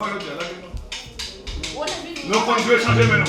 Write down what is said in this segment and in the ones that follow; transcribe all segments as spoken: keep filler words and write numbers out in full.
Nou konn jwe, chanje men nou.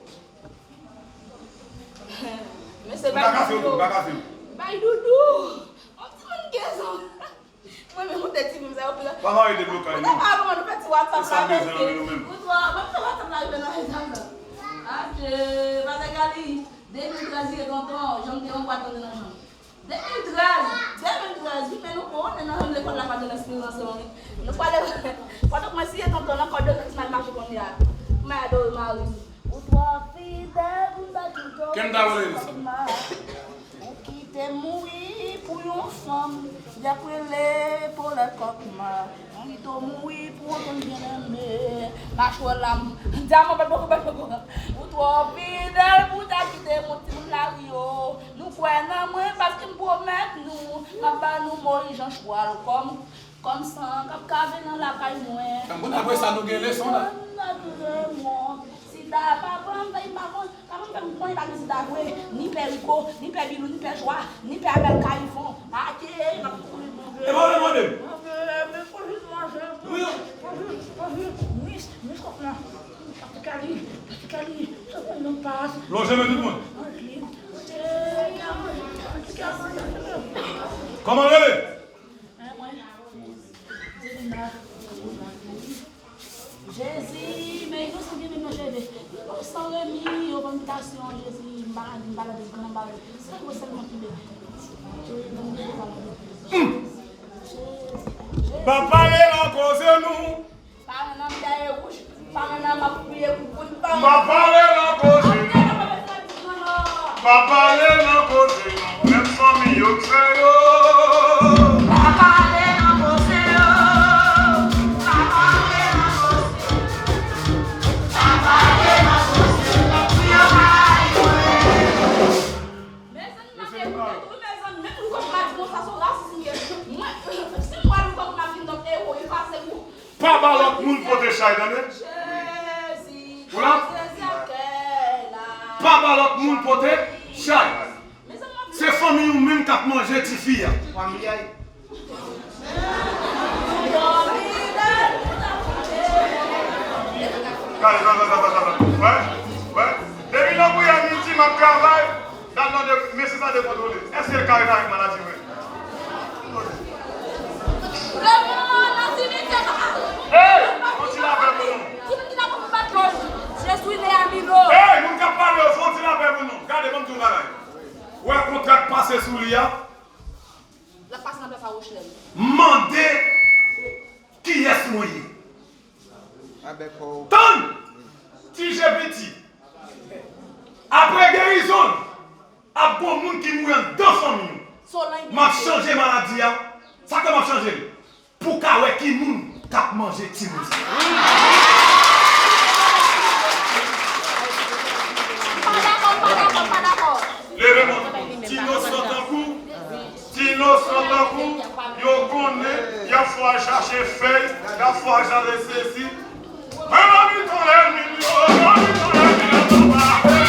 Mesye, bay doudou. Bay doudou. On ti moun gen zon. Mwen menm, ou te di m sa, ou pran. Pa mare deblokay, non. Ou ta pa kòman nou fè ti WhatsApp la, mesye. Ou twò, mwen fè WhatsApp la, rive nan eta sa. Adje, pa te gade. De mil trèz, ye tonton, janm te yon bwat nan janm. De mil trèz, de mil trèz, wi, men nou konnen nan menm lekòl la, Kòdelès nou ansanm, wi. Nou pale, pandan mwen siye tonton nan Kòdelès, m al mache kounye a. Mwen adore mari. Ou twò fidèl pou m ta kite w. Kenn ta rele nou sa. Ou kite m mouri pou yon fanm, y ap rele pou lè kòkma. Anvi to mouri pou yon konn byen renmen. Machwè lam. Dyaman, bat bòkò, bat bòkò. Ou twò fidèl pou ta kite yon timoun lari yo. Nou kwè nan mwen paske m pwomèt nou. M ap ba nou Moyiz Jan Chwal kòm, kòm san k ap kave nan lakay mwen. Tankou apre sa, nou gen leson la. Sida pa pran m, pa pran m. Kòman m fè m konnen pa gen sida vre? Ni pè Rico, ni pè Bilou, ni pè Jwa, ni pè Abèl Kayifon. Ake, m ap kouri, Bondye. E pa ou te mande m? Bondye, men kouri manje. Wi. Bondye, Bondye, mis, mis kòk lan. Patikali, patikali, se pou nou pas. Lonje men tout moun. Anpil. Bondye, patikali. Kòman l rele? Hein, mwen? Divina. Jezi, men inosan byen menm nan cheve. Inosan Remi, yo ban bitasyon, Jezi, m pa lage, m pa lage, m pa lage. Se gwo sèlman ki de. Jezi, m pa lage. Jezi, Jezi. Pa pale nan koze nou. Paran nan m gaye wouj. Paran nan m ap kriye pou poun paran. Pa pale nan koze nou. Pa pale nan koze nou, menm fanmi yo k fè yo. Pa pale nan koze yo. Pa pale nan koze. Pa pale nan koze yo. Pou yo pa rive. Mezanmi, m ap ekoute tou, mezanmi, menm Louko m ap di konsa, se yon rasis m ye. Mwen, si m wè Louko m ap vin nan ewo, li pase pou Pa ba lòt moun pote chay, tande? Jezi, ou la? Jezi akèy la. Pa ba lòt moun pote chay. Se fanmi ou menm k ap manje tifi a. Gade, gade, gade, gade, gade. Wè, wè. Depi nan priyè midi, m ap travay. Gad nan de, mesye sa dekontwole. Èske l ka rete avèk maladi vre? Devan nan simityè, papa. Hey! Fon ti lapè pou nou. Ki moun ki ta konn bat lòt? Jezi, ne a Milo. Hey, moun k ap pale yo, fon ti lapè pou nou. Gade, ban m di w bagay. Wè kontra k pase sou li a? L ap pase nan plas a Rochelem. Mande kiyès mwen ye. Tann! Ti je piti. Apre gerizon l, ap gon moun ki mouri anndan fanmi w. M ap chanje maladi a. Sa k fè m ap chanje l? Pou w ka wè ki moun k ap manje timoun sa. M pa dakò, m pa dakò, m pa dakò. Leve men w. Ti inosan tankou, ti inosan tankou, yo konnen y ap fè w al chache fèy, y ap fè w al chache sesi. Mwen nan mitan lènmi m yo, nan mitan lènmi yo, papa.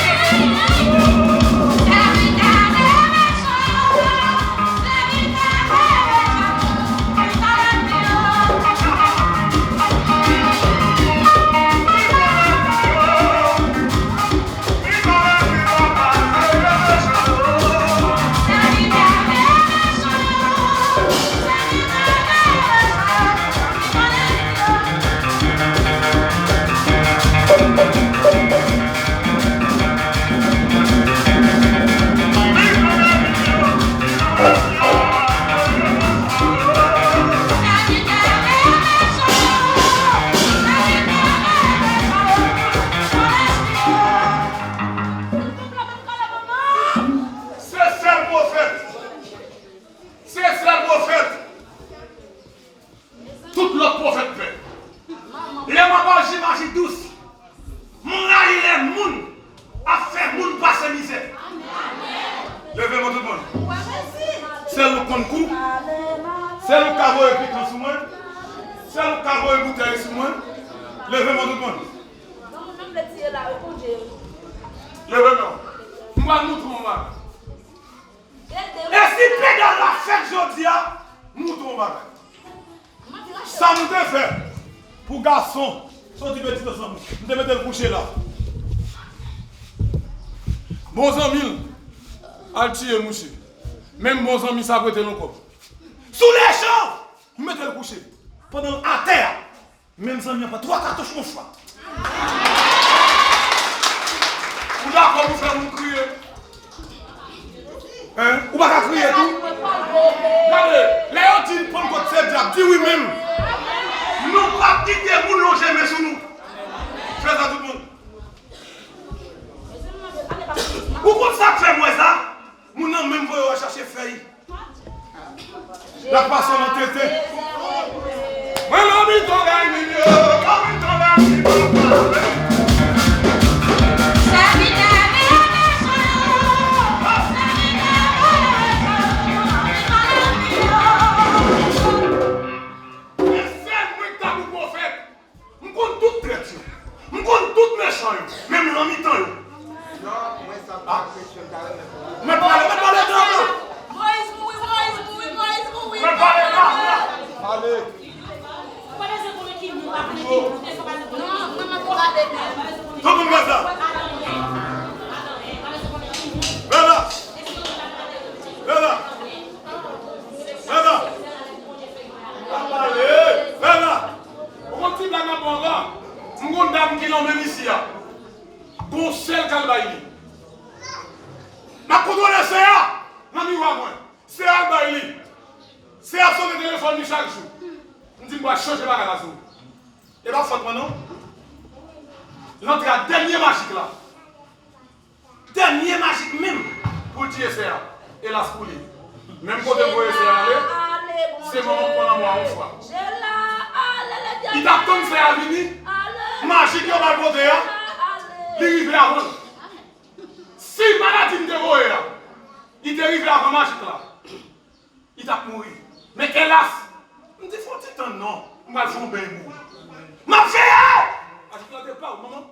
Se sèl pwofèt. Se sèl pwofèt. Tout lòt pwofèt pè. Lè m ap aji, m aji dous. M rayi lè moun ap fè moun pase mizè. Leve men w tout moun. Sèl ou k konn kou. Sèl ou k ka voye pikan sou mwen. Sèl ou k ka voye boutèy sou mwen. Leve men w tout moun. Leve men w. M pral moutre w yon bagay. E si pedal la fèt jodi a, moutre w yon bagay. Sa nou te fè pou gason, soti petit ansanm, m te mete l kouche la. Bon zanmi l al tiye mouche. Menm bon zanmi sa prete l yon kòb. Sou lejan, m mete l kouche. Pandan l atè a, menm zanmi an pran twa katouch mouchwa. Ou dakò pou fè moun kriye? Hein? Ou pa ka kriye tou? Gade, lè yo di Pannkòt se dyab, di wi menm. Nou p ap kite moun lonje men sou nou. Fè sa tout moun. Ou konn sa k fè m wè sa? Moun nan menm voye w al chache fèy. L ap pase w nan tete. Mwen nan mitan lènmi m yo, nan mitan lènmi m yo. E sèl mwen k ta pou pwofèt. M konn tout trèt yo. M konn tout mechan yo. Menm nan mitan yo. Mèt pale, mèt pale, mèt pale. Moyiz mouri, Moyiz mouri, Moyiz mouri. Mèt pale, pale. Pale. Ou pa bezwen konnen ki moun k ap pale, ki moun k ap pale. Non, mwen, mwen pa pale. Tout moun konn sa. Bèla. Bèla. Bèla. Pa pale. Bèla. Ou konn ti blag m ap ba w la? M gon dam ki nan menm isi a. Gon sèl k al bay li. M ap kontwole sè a nan miwa mwen. Sè a al bay li. Sè a ap sonde telefòn li chak jou. M di m pral chanje bagay la sou ou. E pa fòt mwen non. L antre ak dènye majik la. Dènye majik menm pou l tiye sè a. Elas pou li. Menm kote m voye sè a ale, se manman k pran lanmò a yon fwa. Li t ap tann sè a vini, majik yo ba l pote a, li rive avan l. Si maladi m te voye a, li te rive avan majik la, li t ap mouri. Men elas, m di fò w ti tann non, m pral fè yon beny pou ou. M ap veye! Majik la te pa w, manman.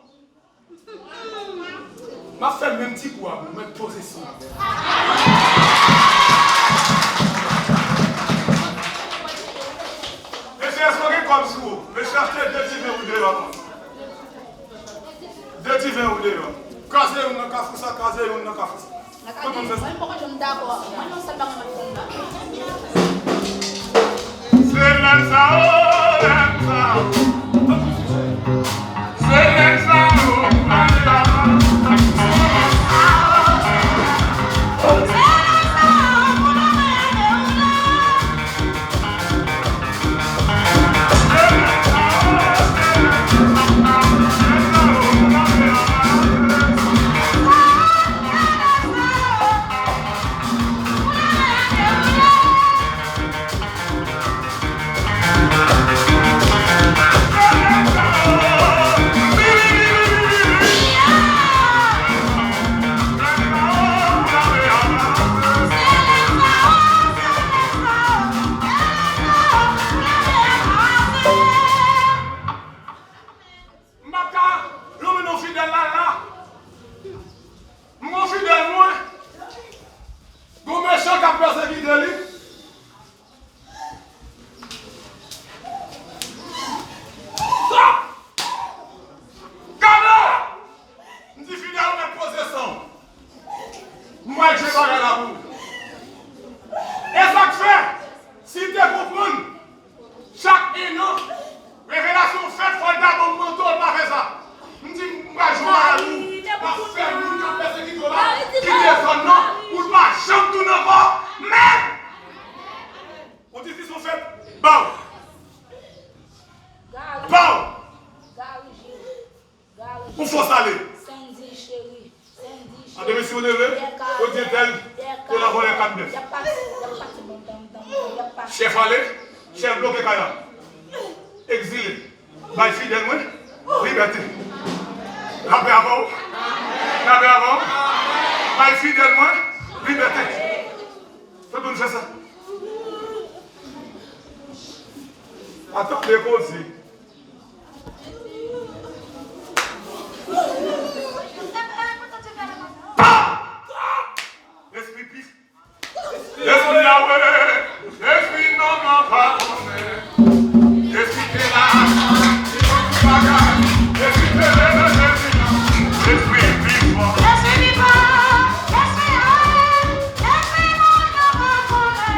M ap fè menm ti kou a pou mwen poze sou. Mesye, èske w gen kòb sou ou? Mesye, achte de ti ven ou deyò. De ti ven ou deyò. Kraze youn nan kafou sa, kraze youn nan kafou sa. Tout moun fè sa. Mwen, m poko janm dakò. Mwen, yon sèl bagay m ap tann la. Se lè sa, o, lè sa. Se lè sa, o, lè sa. Pou fòs ale. Sandy cheri, Sandy cheri. An demen si w leve, yo di entèl te nan vòlè kat nèf. Y ap pati, y ap pati, bon, dan, dan, dan, y ap pati. Chèf ale, chèf bloke kay la. Egzile. Bay fidèl mwen libète. Lapè avè w. Lapè avè w. Bay fidèl mwen libète. Fè nou fè sa. Atande koze. Pa! Lespri pi. Lespri Yawe. Lespri nonm nan pa konnen. Lespri te la. Li konn tout bagay. Lespri te leve Jezi nan. Lespri pi fò. Lespri pi fò. Lespri Yawe. Lespri nonm nan pa konnen.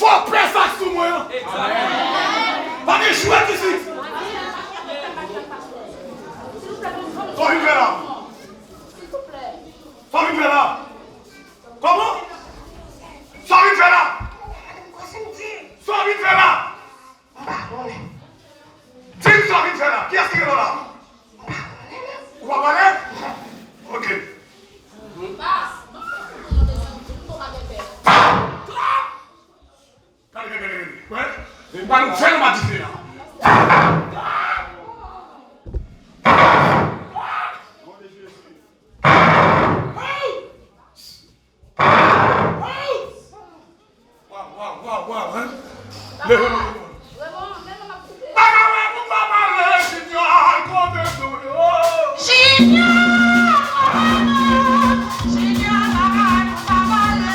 Fò pè sa k sou mwen an. Pa gen jwèt isit. Sa w vin fè la? Sa w vin fè la? Kòman? Sa w vin fè la? Sa w vin fè la? M pa konnen. Di m sa w vin fè la. Kiyès ki rele w la? M pa konnen, non. Ou pa konnen? Ok. Gade, gade, gade, gade. Wè? Vin pa nou fè nou pa dife la. Waw, waw, waw, waw, hein? Leve men w. Pa ka wè pou pa pale, Junior al kote nou yo. Junior al kote nou. Junior bagay pou pa pale.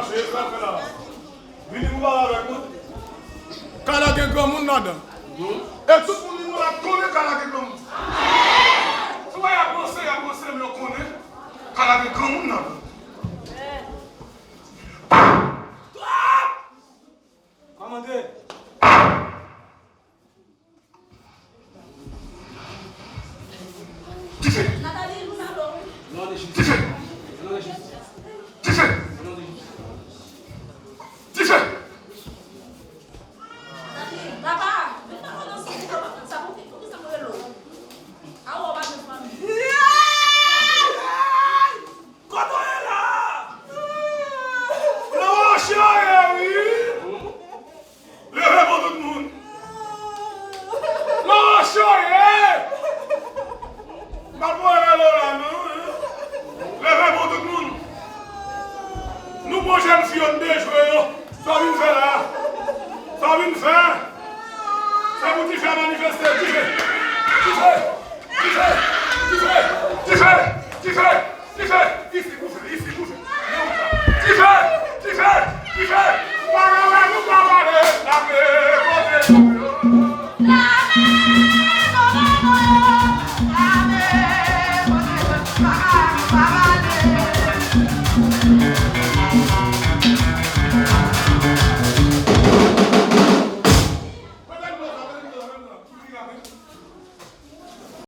Se sa fè la. Vini pou pale avèk mwen. Kay la gen granmoun ladan. E tout moun ki nan la konnen kay la gen granmoun. Si w wè y ap ranse, y ap ranse, men yo konnen kay la gen granmoun ladan. Kòmande. Dife! Dife! Dife! Dife! Kote w ye la? Nan woche w ye, wi. Leve pou tout moun. Nan woche w ye. M pa pran rele w la, non. Leve pou tout moun. Nou pran jèn fi yo, n dejwe yo. Sa w vin fè la? Sa w vin fè? Se pou dife a manifeste, dife,